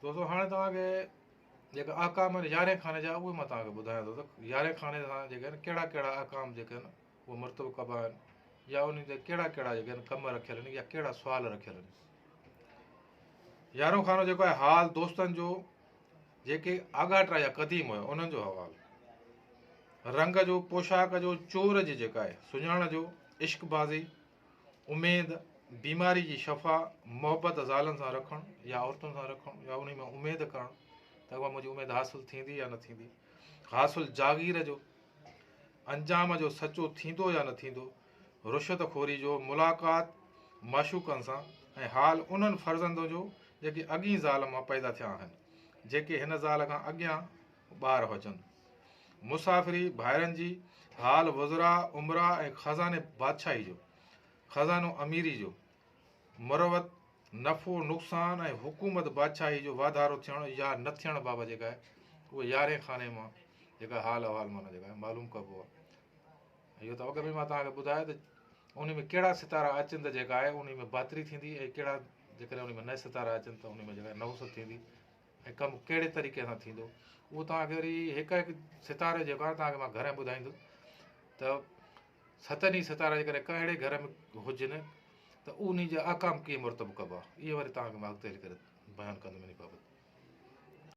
دوستو هاڻي توهان کي جيڪا احڪام آهن يارهين خاني جا اهي مان توهان کي ٻڌايان ٿو ته يارهين خاني سان جيڪي آهن ڪهڙا ڪهڙا احڪام جيڪي آهن اهي مرتب ڪبا آهن يا انهن تي ڪهڙا ڪهڙا جيڪي آهن ڪم رکيل آهن يا ڪهڙا سوال رکيل آهن. يارهون خانو جيڪو آهي حال دوستن جو جيڪي آڳاٽا يا قديم هيا انهن جو حوال، رنگ جو، پوشاڪ جو، چور جي جيڪا آهي سڃاڻ جو، عشق بازي، اميد، بيماري جي شفا، محبت زالن سان رکڻ يا عورتن سان رکڻ يا انهي مان اميد ڪرڻ ته اها منهنجي اميد حاصل ٿيندي يا نه ٿيندي، حاصل جاگير جو، انجام جو سچو ٿيندو يا نه ٿيندو، رشوت خوري جو، ملاقات معشوقن سان ۽ حال انهن فرزندن جو جيڪي اڳئين زال مان پيدا ٿيا آهن، جيڪي هن زال کان اڳيان ٻار هجن. مسافري ڀائرن جي، حال وزراء، امراء ۽ خزاني بادشاهي جو، خزانو اميري جو، مروت، نفعو، نقصان ۽ حڪومت بادشاهي جو واڌارو ٿيڻ يا نه ٿيڻ بابت جيڪا آهي اهو يارهين خاني مان جيڪا حال احوال معنيٰ جيڪا آهي معلوم ڪبو آهي. اهو ته اڳ ۾ مان توهان کي ٻڌايو ته ان ۾ ڪهڙا ستارا اچن ته جيڪا آهي ان ۾ بهتري ٿيندي ۽ ڪهڙا جيڪڏهن ان ۾ نه ستارا اچن ته ان ۾ جيڪا نحوست ٿيندي ۽ ڪم ڪهڙي طريقي سان ٿيندو اهو توهان کي وري هڪ هڪ ستاري جيڪو آهي توهان کي مان گهر ۾ ٻڌائيندس ته ستن ئي ستارا جيڪڏهن ڪهڙي گهر ۾ هجن ته انهي جا احڪام ڪيئن مرتب ڪبا اهي وري توهان کي مان اڳتي هلي ڪري بيان ڪندم ان بابت.